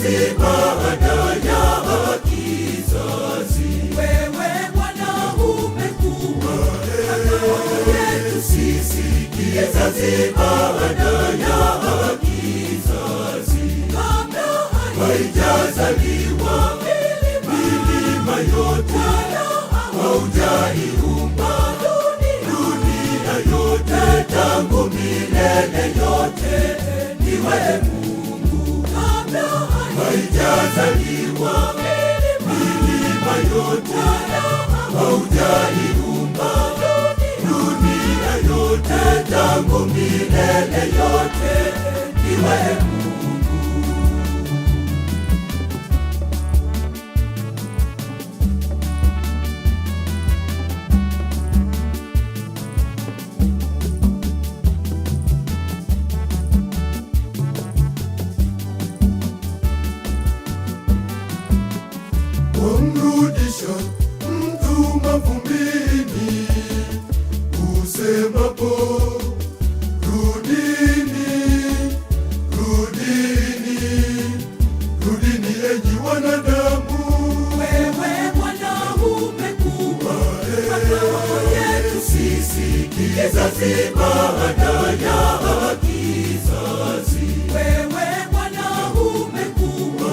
Kizazi baada ya kizazi. Wewe Bwana umekuwa makao yetu sisi, Kizazi baada ya kizazi. Kabla Haijazaliwa milima yote, haujaiumba dunia yote, tangu milele yote ni wewe Mungu. Kabla Haijazaliwa milima yote, haujaiumba dunia yote, tangu milele yote ni wewe Mungu. Wamrudisha mtu mavumbini, usemapo rudini, rudini, rudini enyi wanadamu. Wewe Bwana umekuwa makao yetu sisi, Kizazi baada ya kizazi. Wewe Bwana umekuwa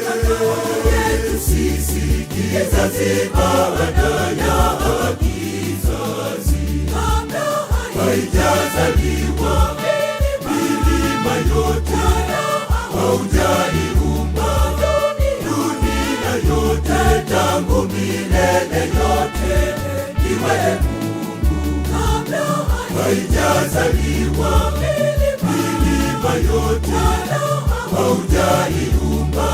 makao yetu sisi, Kizazi baada ya kizazi. Kabla Haijazaliwa milima yote, haujaiumba dunia yote, tangu milele yote ni wewe Mungu. Kabla Haijazaliwa milima yote, haujaiumba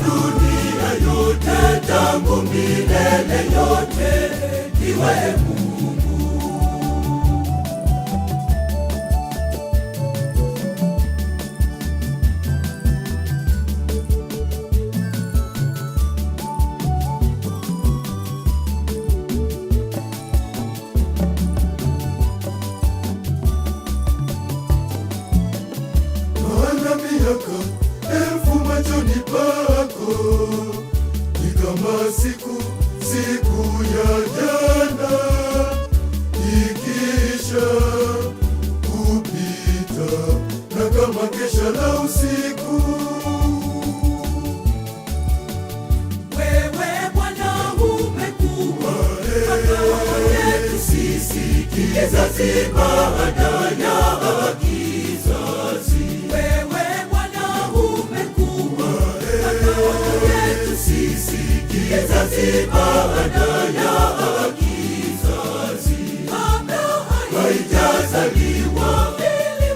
dunia yote, tangu milele yote ni wewe Mungu. Maana miaka 1000 machoni pako ni kama siku ya jana ikiisha kupita, na kama kesha la usiku. Wewe Bwana umekuwa makao yetu sisi, Kizazi baada ya kizazi. Wewe Bwana umekuwa makao yetu sisi, Kizazi baada ya kizazi. Kabla Haijazaliwa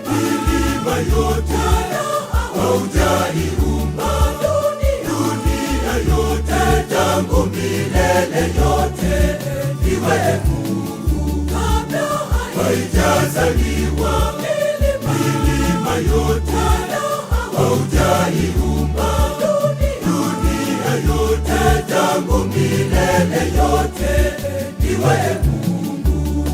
milima yote, haujaiumba dunia yote, tangu milele yote ni wewe Mungu. Kabla Haijazaliwa milima yote, haujaiumba dunia yote, tangu milele yote ni wewe Mungu.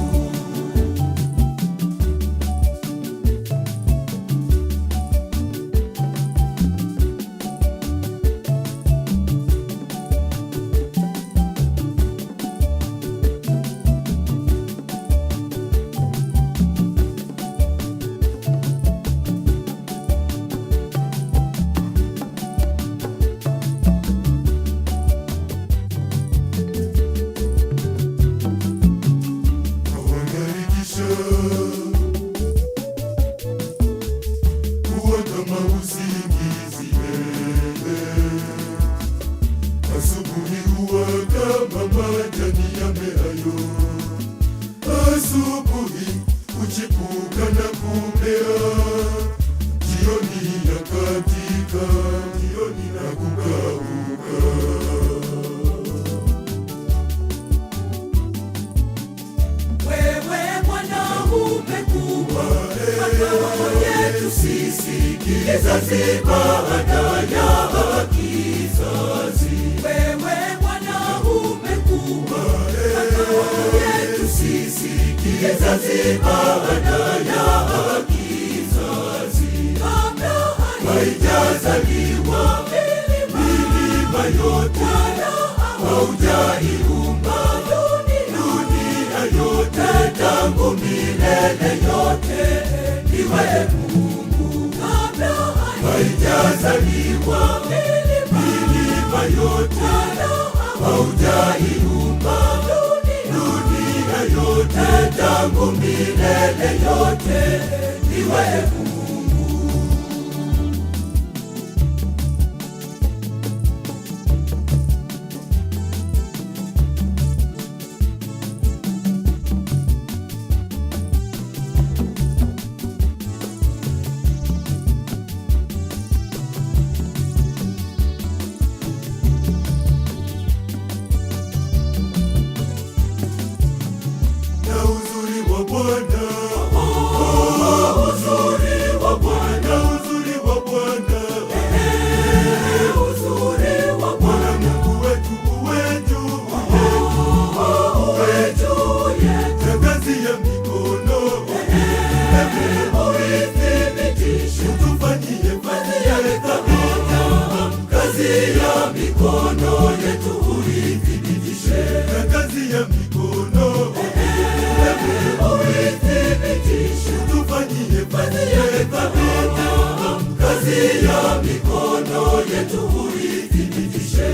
Hawangarikisha kuwa kama usingizi lele, asubuhi huwa kama majani yameayo, asubuhi huchipuka na kumea, jioni yakatika, jioni na kukauka. Wewe Bwana umekuwa makao yetu sisi, Kizazi baada ya kizazi. Wewe Bwana umekuwa makao yetu sisi, Kizazi baada ya kizazi. Kabla Haijazaliwa milima yote, haujaiumba dunia yote tangu milele yote. Ni wewe Mungu, haijazaliwa milima yote, haujaiumba dunia yote tangu milele yote. Ni wewe Mungu. Na uzuri wa Bwana, uzuri wa Bwana, uzuri wa Bwana, Uzuri wa Bwana Mungu wetu uwe juu uwe juu yetu, na kazi ya mikono uithibitishe utufanyie fanyie thabiti, kazi ya mikono yetu uithibitishe, na kazi ya mikono uithibitishe utufanyie fanyie thabiti, kazi ya mikono yetu uithibitishe.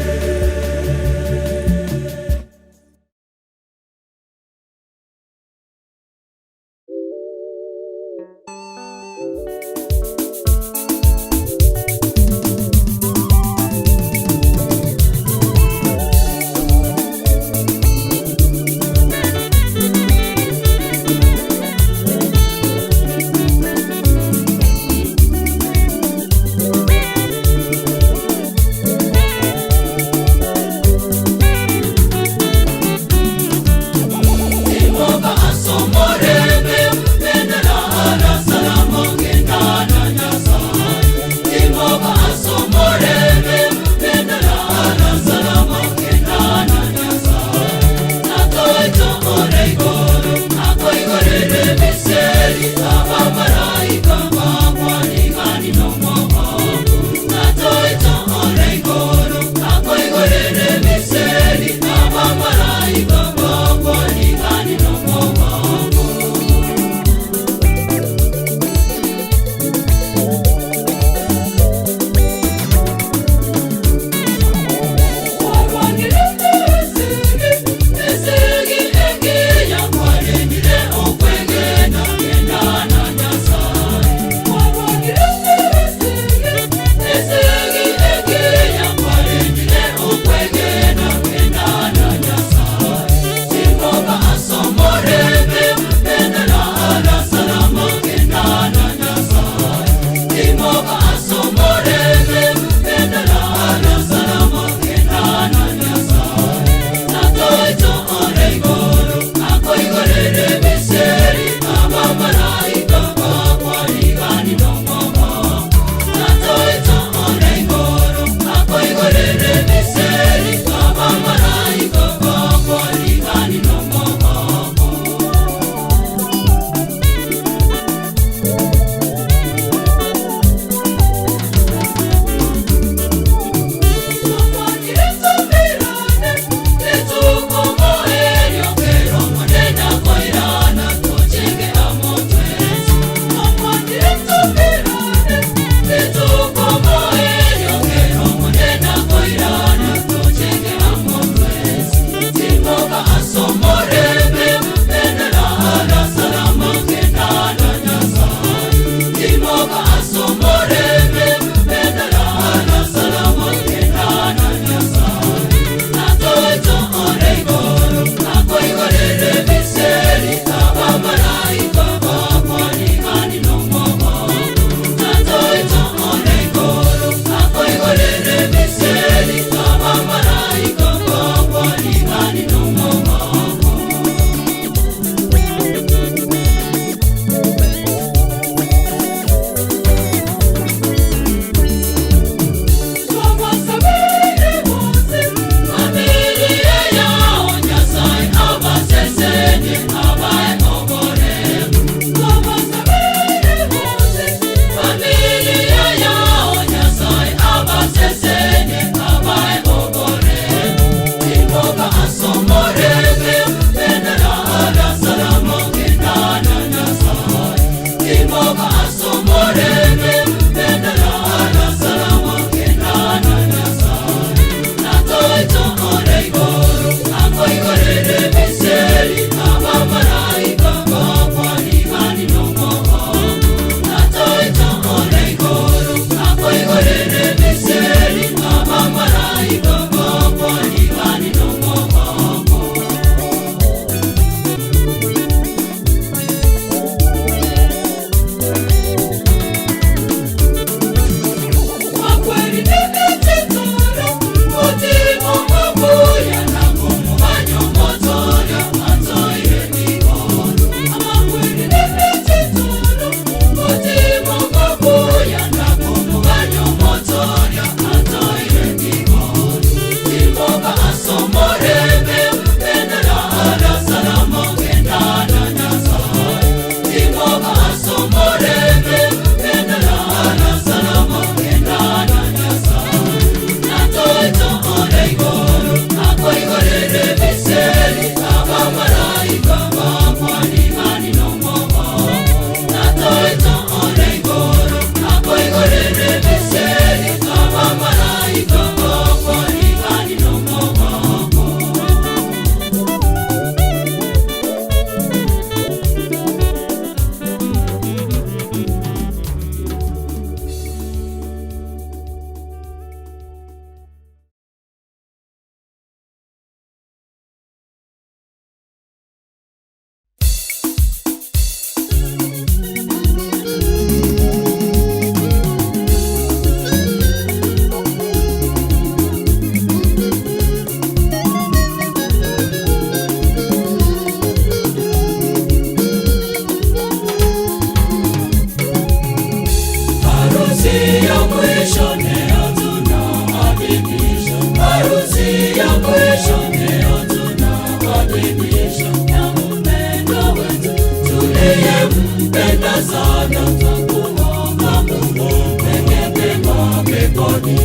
peponi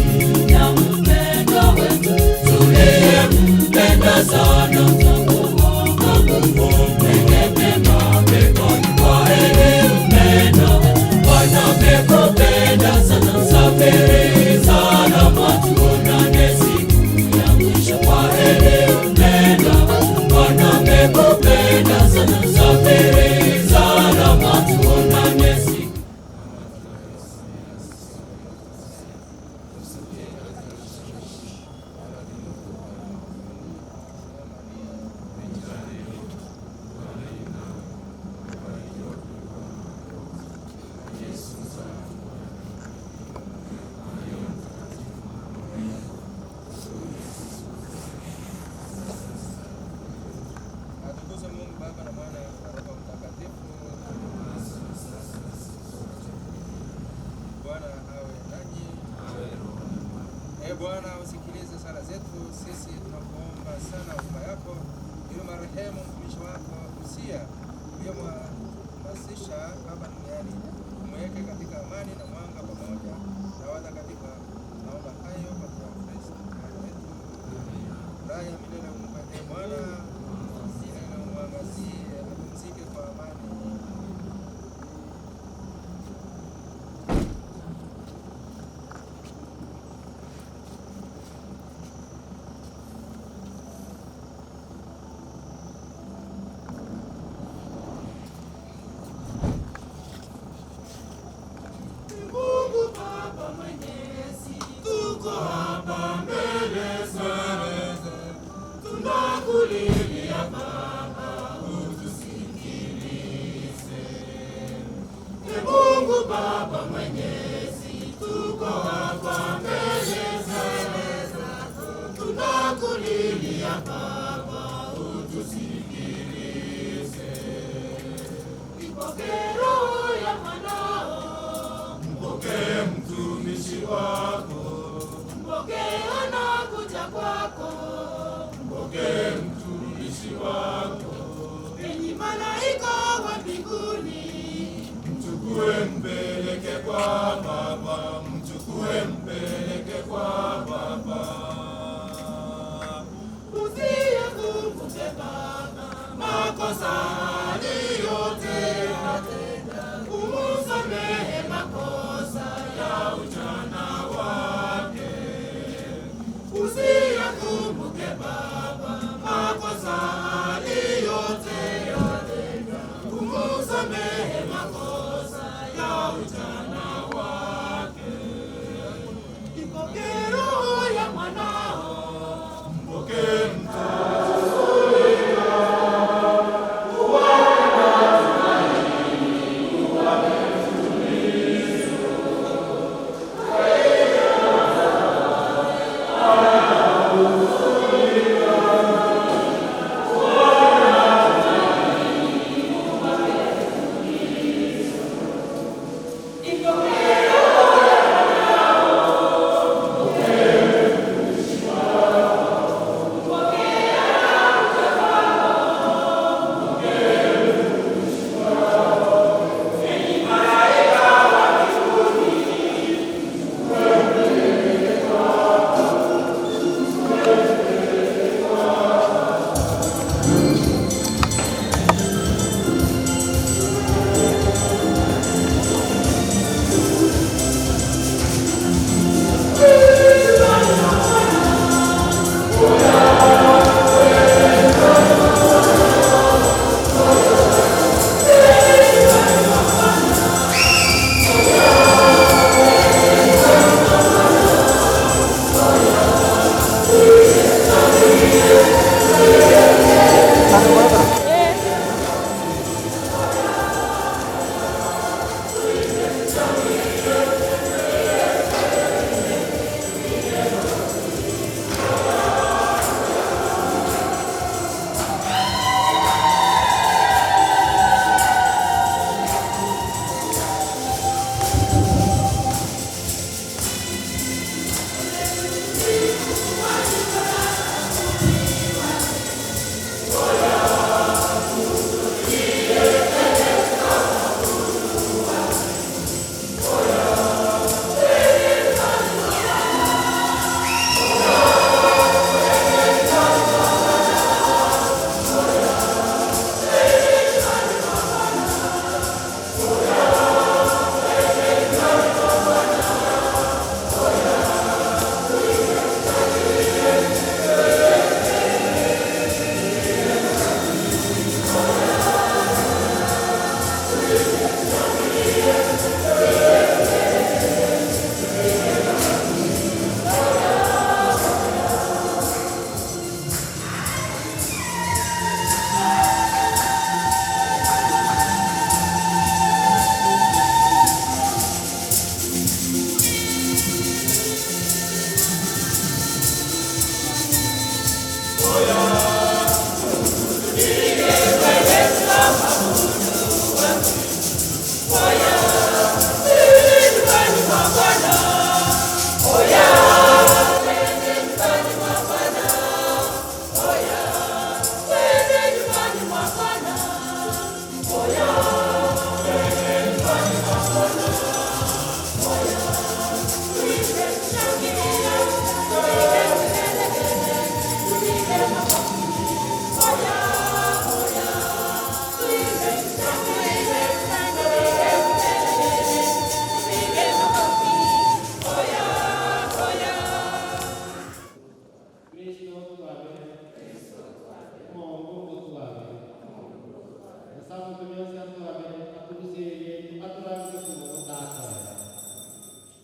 na mpendwa wetu tuliyempenda sana, twamuomba Mungu mweke pema peponi. Kwaheri mpendwa wetu, Bwana amekupenda sana, safiri salama, tuonane siku ya mwisho. Kwaheri mpendwa wetu, Bwana amekupenda sana, safiri salama, tuonane siku. Atukuzwe Mungu Baba na Mwana na Roho Mtakatifu. Bwana awe nanyi. Ee Bwana, usikilize sala zetu sisi tunakuomba sana huruma yako, ili marehemu mtumishi wako Usia uliyemhamasisha hapa duniani umweke katika amani na mwanga pamoja na watakatifu. Naomba hayo kwa njia ya Kristo Bwana wetu. Furaha ya milele umpe Bwana, milele umwangazie, apumzike kwa amani. Mungu Baba Mwenyezi, tuko hapa mbele zako, tunakulilia Baba, utusikilize. Ee Mungu Baba Mwenyezi, tuko hapa mbele zako, tunakulilia Baba, utusikilize. Ipokee roho ya mwanao, Mpokee mtumishi wako, mpokee anakuja kwako, mpokee mtumishi wako, enyi malaika wa mbinguni, mchukue mpeleke kwa Baba, mchukue mpeleke kwa Baba. Usia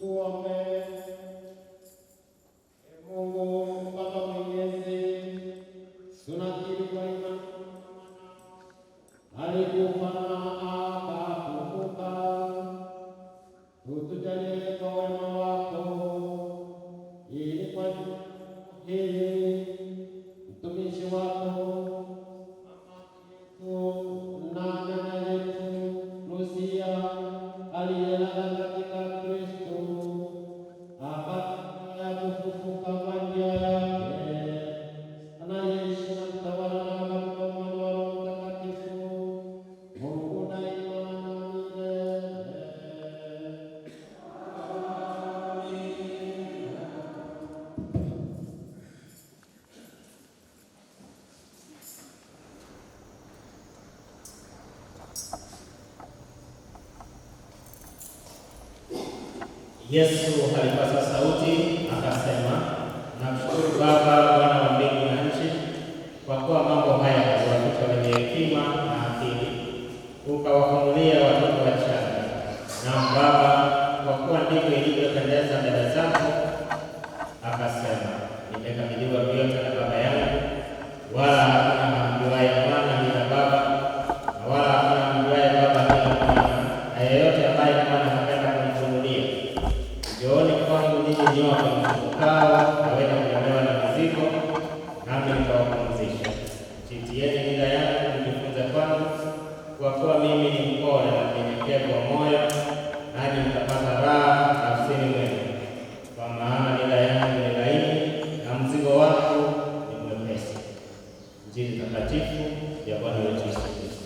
Tuombe. Ee Mungu Baba Mwenyezi, tunakiri kwa imani alikufa na akafufuka, utujalie kwa wema wako, ili kwa hii mtumishi wako mama yetu na nyanya yetu Lusia aliyelala katika Kristo apate kufufuka kwa njia yake, anayeishi na kutawala nawe katika umoja wa Roho Mtakatifu, Mungu daima na milele. Yesu alipaza sauti akasema, namshukuru Baba, Bwana wa mbingu na nchi, kwa kuwa mambo haya huwaficha wenye hekima na akili, ukawafunulia watoto wachanga. Naam Baba, kwa kuwa ndivyo ilivyopendeza mbele zako. Akasema, nimekabidhiwa vyote na Baba yangu, wala hakuna amjuaye Mwana ila Baba, na wala hakuna amjuaye Baba ila Mwana, na yeyote ambaye Mwana hapenda kumfunulia. Njooni kwangu ninyi nyote msumbukao na wenye kulemewa na mizigo, nami nitawapumzisha. Jitieni nira yangu mjifunze kwangu, kwa kuwa mimi ni mpole na mnyenyekevu wa moyo, nanyi mtapata raha nafsini mwenu. Kwa maana nira yangu ni laini na mzigo wangu ni mwepesi. Injili takatifu ya Bwana wetu Yesu Kristo.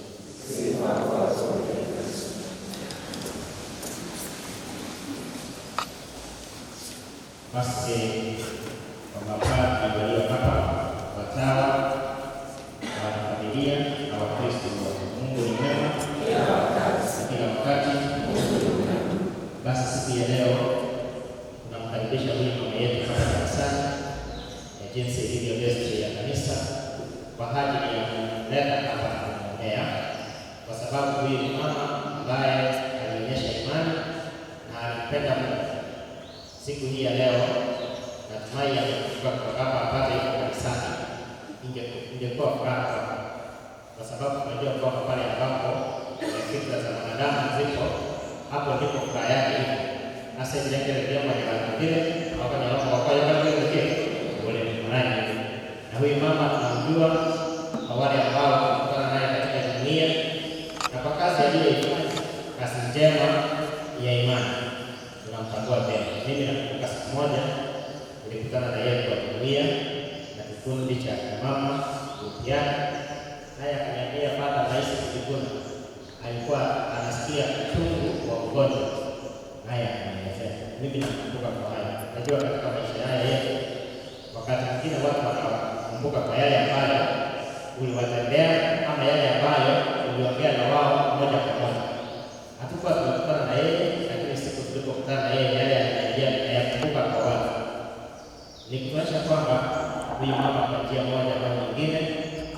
Basi kwa mapadri walio hapa, watawa, wanafamilia na Wakristo wote, Mungu ni mwema na kila wakati. Basi siku ya leo tunamkaribisha huyu mama yetu hapa kanisani na jinsi ilivyo desturi ya kanisa kwa ajili ya kumleta hapa na kumwombea, kwa sababu huyu ni mama ambaye alionyesha imani na alimpenda Mungu. Siku hii ya leo natumai angekuwa kutoka hapa apate yuko kanisani, ingekuwa furaha kwake, kwa sababu tunajua kwamba pale ambapo fikra za mwanadamu zipo, hapo ndipo furaha yake iko. Hasa ilekelevyamanyavile wakanyaaakayaaaie ule mradi na huyu mama tunamjua kwa wale ambao tunakutana naye katika jumuiya na kwa kazi aliyoifanya, kazi njema ya imani tunamtambua vyema. Mimi nakumbuka siku moja nilikutana na yeye kwa jumuiya na kikundi cha kina mama grupu yake, naye akaniambia, Padre, nahisi kujikuna. Alikuwa anasikia uchungu wa ugonjwa, naye akanielezea. Mimi nakumbuka kwa haya. Najua katika maisha haya yetu, wakati mwingine watu wanakumbuka kwa yale ambayo uliwatendea ama yale ambayo uliongea na wao moja kwa moja. Hatukuwa tumekutana na yeye, lakini siku tulipokutana na yeye, yale aliniambia ninayakumbuka kwa watu. Ni kuonyesha kwamba huyu mama kwa njia moja au nyingine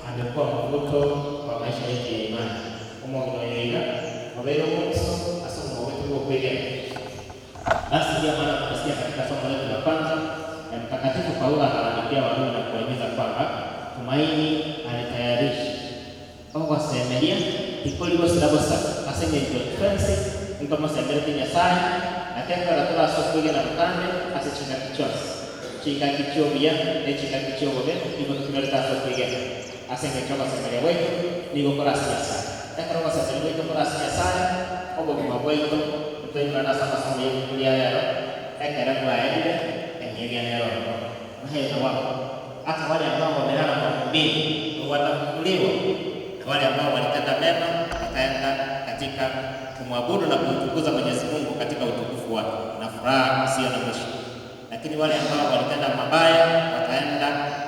amekuwa mvuto kwa maisha yetu ya imani. Omoginoyoiga obeire omukiso ase omugogo gwokwegera. Basi ndio maana tunasikia katika somo letu la kwanza na Mtakatifu Paulo anawaandikia Warumi na kuwahimiza kwamba tumaini alitayarisha ogosemeria tikorigo sirabosa ase eng'encho twensi ntomosemerete Nyasaye nakekora torasokwegena botambe ase chingaki chionsi chingaki chiobuya na chingaki chiobobe nigo totumerete ase okwegena ase eng'encho ogosemeria gwaito nigo korase Nyasaye ekero ogosemeria gwaito korase Nyasaye obogima bwaito ntoimerana ase amasomo yebukuria rero ekere mwaerire eng'eria nero mahena wako hata wale ambao wamelala mavumbini watafufuliwa, na wale ambao walitenda mema wataenda katika kumwabudu na kumtukuza Mwenyezi Mungu katika utukufu wake na furaha isiyo na mwisho. Lakini wale ambao walitenda mabaya wataenda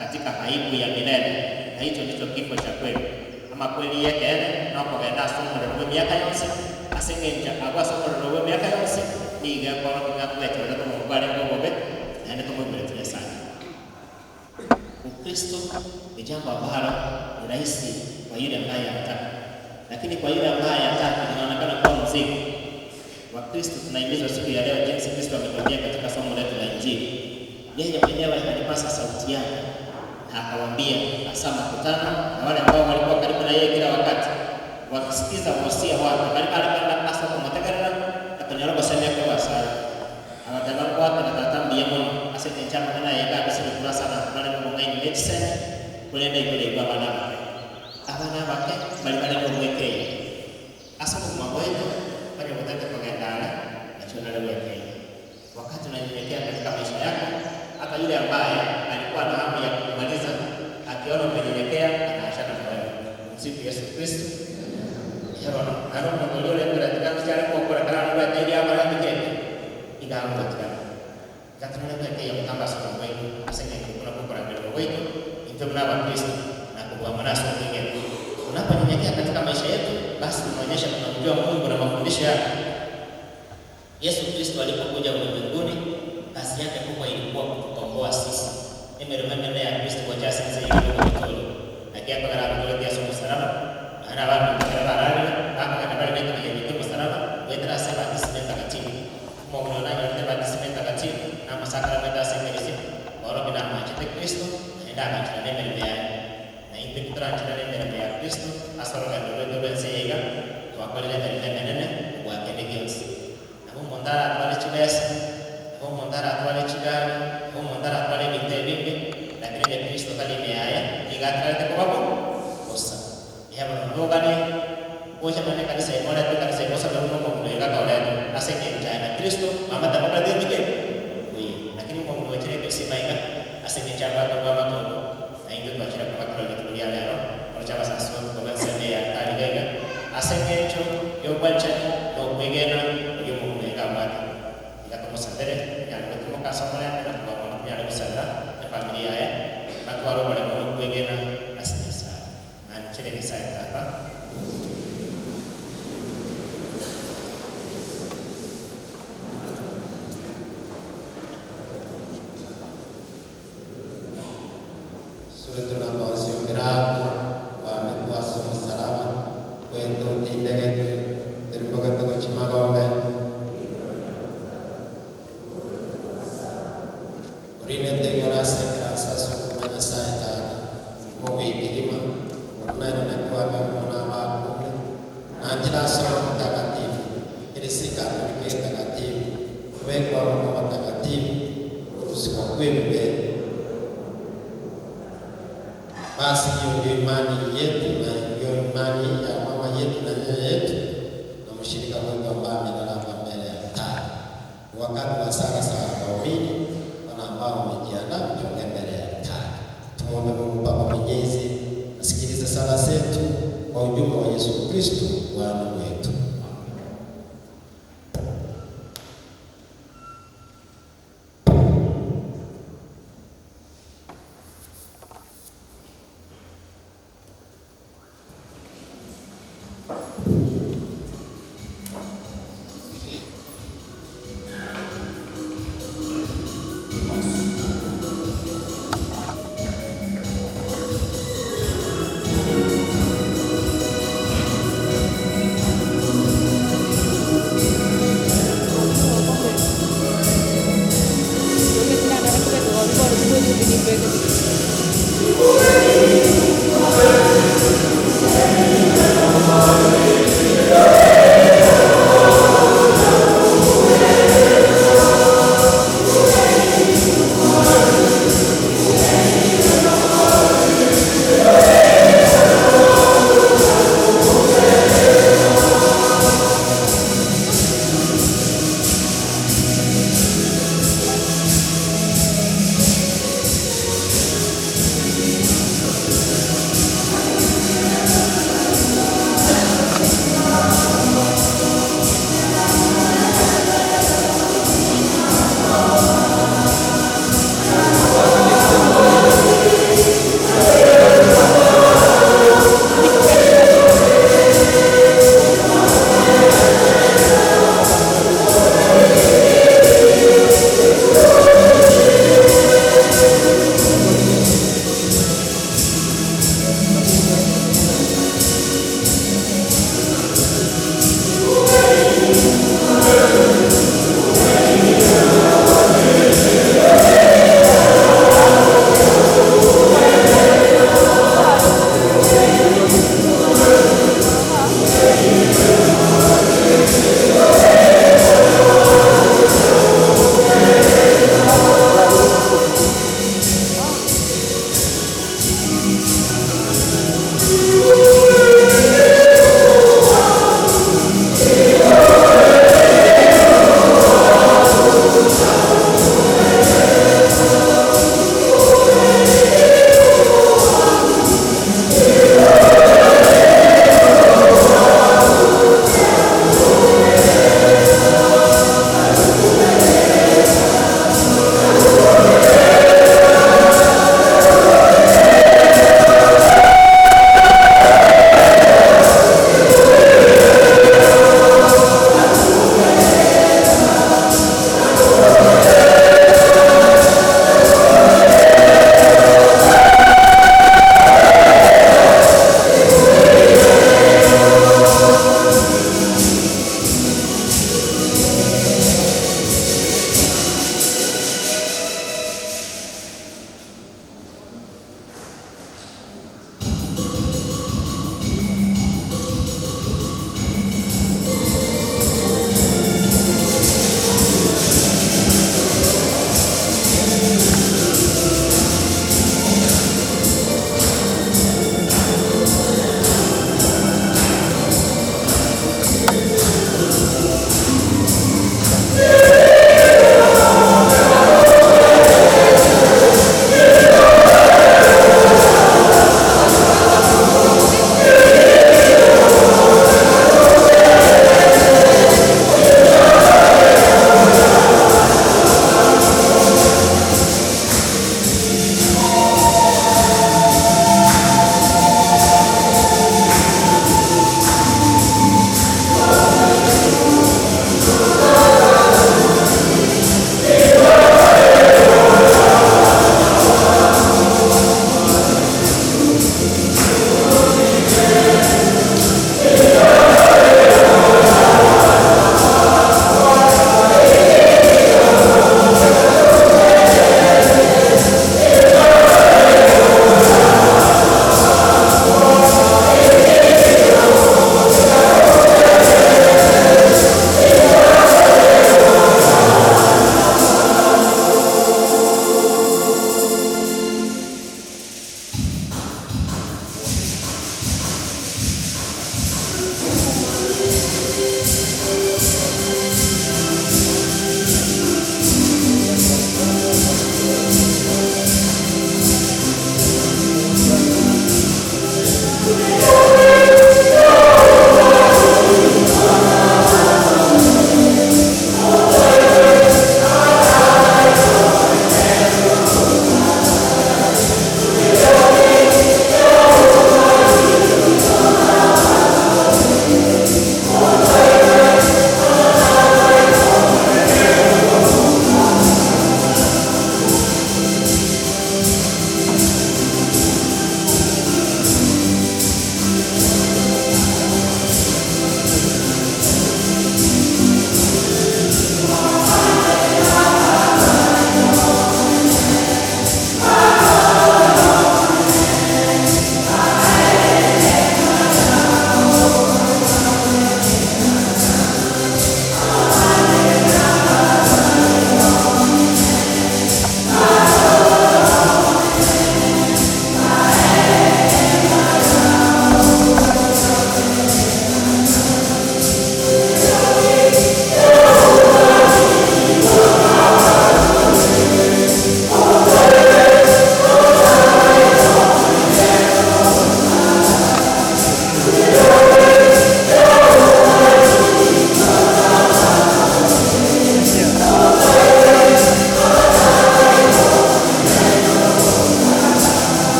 katika aibu ya milele, na hicho ndicho kifo cha kweli. Ama kweli yekene nokogenda ase omorero bwa emiaka yonsi ase eng'encho abwo ase omorero bwa emiaka yonsi nigo ekorokia ng'a twechorete omongo arenge obobe naende tomoiboreti Nyasaye. Ukristo ni jambo ambalo ni rahisi kwa yule ambaye anataka, lakini kwa yule ambaye hataki linaonekana kuwa mzigo. Wakristo tunahimizwa siku ya leo jinsi Kristo ametuambia Yeye mwenyewe alipasa sauti yake na akawaambia, hasa makutano na wale ambao walikuwa karibu na yeye kila wakati wakisikiza wosia wake, bali alipenda hasa kumutegerera akanyora basemia kwa sala abataba kwate na tatambi ya muno ase enchama na yega bisebe kurasa na bali mu ngai medicine kulenda ikole igwa abana bake abana bake bali bali no mwekei asa mu mabweto bali mutete kugendana na chona lewekei. Wakati unanyenyekea katika maisha yako, hata yule ambaye alikuwa na hamu ya kumaliza akiona umenyenyekea anaachana na wewe. Msifu Yesu Kristo. Yabona ano mongolole kula tikano chale kwa kula kana ndio tairi hapa na tiketi igamu tikano katunana kwa ya kutamba somo wetu asenge kuna kwa kwa wetu ndio mnaba Kristo na kwa manaso mwingine. Unaponyenyekea katika maisha yetu, basi tunaonyesha tunamjua Mungu na mafundisho yake. Yesu Kristo alipokuja ulimwenguni, kazi yake kubwa ilikuwa kutukomboa sisi. Emerememene ya Kristo kwa chasi nze ilikuwa kitolo. Akiapa gara kutoletea somo salama, ana watu kwa barani, hapa kana bali ndio kwenye kituo salama, wetra sema disimenta takatifu. Mungu unaona yote disimenta takatifu na masakramenta sengerisi. Oro bina machete Kristo, enda machete neme ya. Na inte kutra neme ya Kristo, asoro ga dole dole seiga, twakolele nene kwa kedegels. Mundara atwale chibesa, mundara atwale chigari, mundara atwale binte bimbi, lakini ya Kristo kali meaya, igatrate kwa babu kosa. Yaba ndogani kocha mane kanisa imora tu kanisa imosa ndio kwa mwenga kaole ase ke chana Kristo mama tabaka dindike. Oui, lakini kwa mwechele kesi maiga ase ke chamba kwa baba to. Na ingo kwa chira kwa kwa kulia leo. Kwa chama sasa kwa sende ya taligega. Ase ke cho yo kwacha no kwegena yo mwenga ikatumosendere nyakutumokasomole na kubakonakunyalebisala ne familia ye batwala obulemu okwegena asinesa nancheregesa tata. Sura tunaposiongerapo wamekuwa somo salama kwendo tindege teripogatogo chimagombe Basi hiyo ndio imani yetu na ndio imani ya mama yetu na nyanya yetu na mshirika wetu ambaye amelala mbele ya altari. Wakati wa sala za waumini wana ambao wamejiandaa kujonga mbele ya altari. Tumuombe Mungu Baba Mwenyezi asikilize sala zetu kwa ujumbe wa Yesu Kristo Bwana wetu. Thank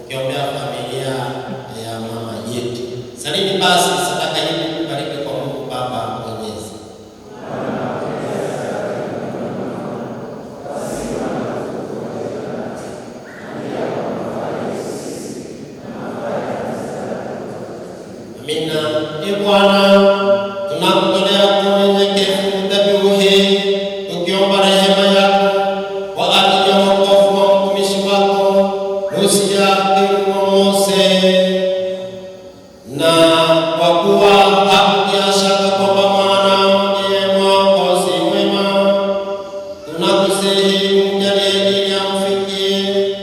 Tukiombea familia ya mama yetu. Salini basi sadaka hii kubariki kwa Mungu Baba Mwenyezi. Amina. Ee Bwana, tunakutolea kwa unyenyekevu dhabihu hii, tukiomba rehema yako kwa ajili ya wokovu wa mtumishi wako Lusia Kerubo Mose, na kwa kuwa hakutia shaka kwamba mwanao ndiye Mwokozi mwema, tunakusihi umjalie ili amfikie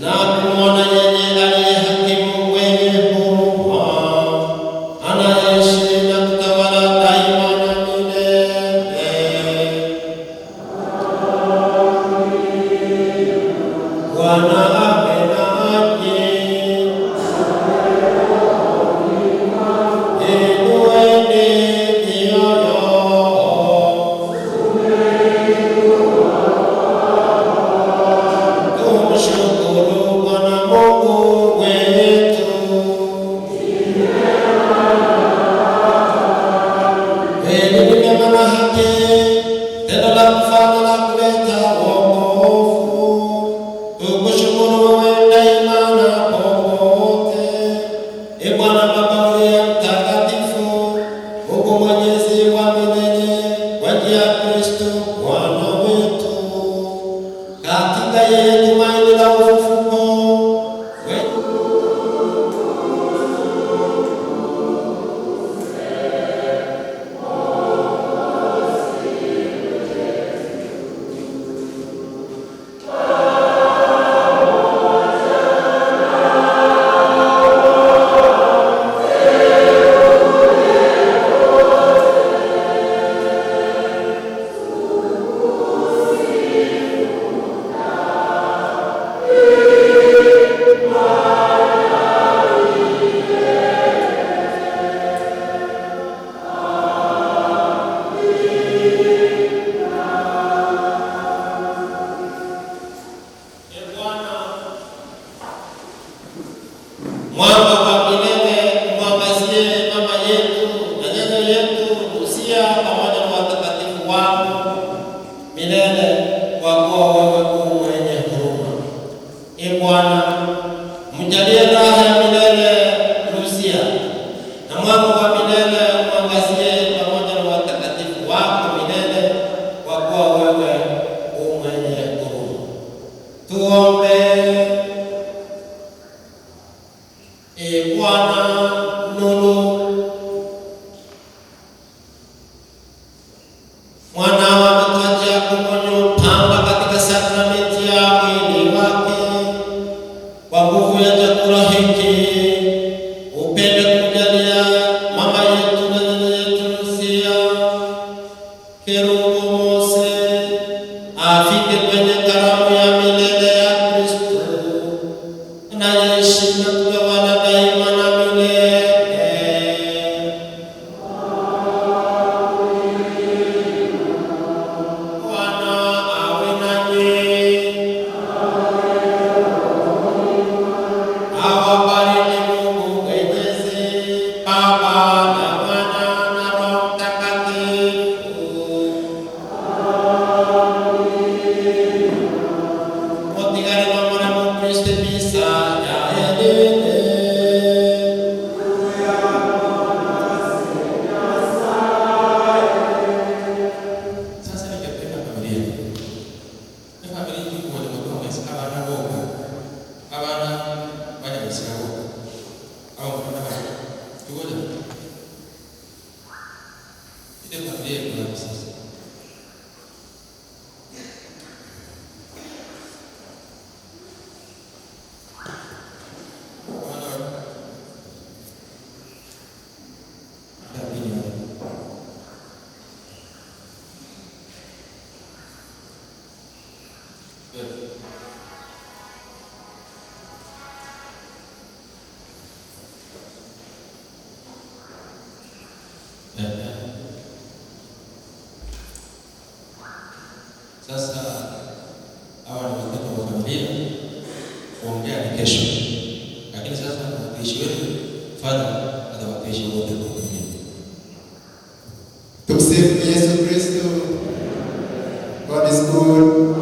na kumwona yeye aliye hakimu mwenye huruma, anayeishi na kutawala daima na milele. Bwana awe nanyi. Inueni mioyo. Tumshukuru Bwana Mungu wetu. Kweli ni mema na haki, tendo la kufana na kuleta wokovu. Tukushukuru wewe daima na popote. Ee Bwana Baba uliye mtakatifu, Mungu mwenyezi wa milele, kwa njia ya Kristo Bwana wetu. Katika yeye tumaini la ufufuko wetu. Ee Bwana, mwanga wa milele umwangazie mama yetu na nyanya yetu Lusia pamoja na watakatifu wako milele, kwa kuwa wewe u mwenye huruma. Ee Bwana, mjalie raha ya milele Lusia, na mwanga wa milele umwangazie pamoja na watakatifu wako milele, kwa kuwa wewe u mwenye huruma. Tuombe. Ee Bwana, nuru mwanao ametuachia kumonyo upanga katika sakramenti ya mwili wake. Kwa nguvu ya chakula hiki upende kumjalia mama yetu na nyanya yetu Lusia Kerubo Mose afike kwenye karamu ya milele ya Kristo, anayeishi na kutawala daima na milele. Bwana awe nanyi. Awabariki Mungu Mwenyezi, Baba na Mwana na Roho Mtakatifu. Mutigare na mwana mu Kristo misa ya elele. Sasa ningependa familia. Ne familia iri kubona mwezi abana boka. Abana banyabuzima boka. Abo mwana bana. Tugoja. Ile familia iko sasa. Wana Dabini. Good. Sasa hawa ni watoto wa familia, kuongea ni kesho. Lakini sasa mwapishi wetu Father atawapisha wote kwa pamoja. Tumsifu Yesu Kristo. God is good.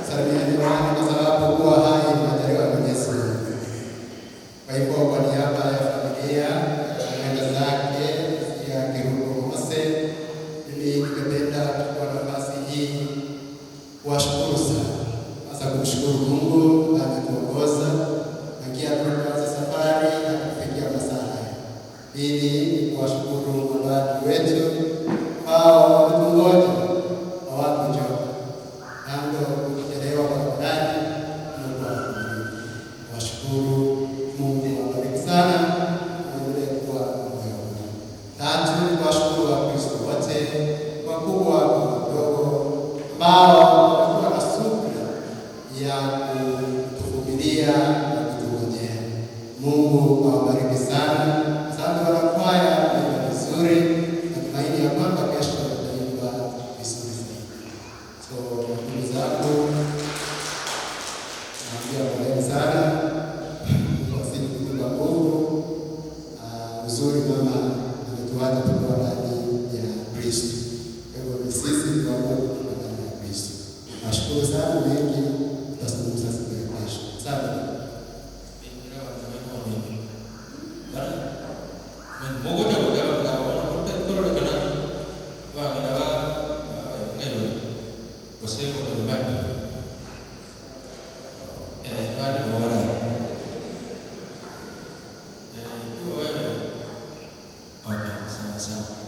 Salimiani wani kwa sababu kuwa hai ni majaliwa ya Mwenyezi Mungu. Kwa hivyo kwa niaba ya familia mwenda zake ya Kerubo Mose, mimi ningependa kuchukua nafasi hii kuwashukuru sana, hasa kumshukuru Mungu ametuongoza tangia tulipoanza safari na kufikia masaa haya. Pili ni kuwashukuru mapadri wetu ambao wametungoja, hawakuchoka kando kuchelewa barabarani. Mungu awabariki. Washukuru Mungu awabariki sana, muendelee kuwa moyo. Tatu ni kuwashukuru Wakristo wote wakubwa kwa wadogo ambao wamekuwa na subira ya kutuvumilia na kutungojea. Mungu awabariki sana. Asante wanakwaya, mmeimba vizuri. Natumaini ya kwamba kesho tutaimba vizuri zaidi. So ndugu zangu, naambia poleni sana, Mungu azidi kutupa nguvu. Uzuri mama ametuacha tukiwa ndani ya Kristo. Kwa hivyo ni sisi tuamue kuwa ndani ya Kristo. Nashukuru sana, mengi tutazungumza siku ya kesho. Asante. Sawa.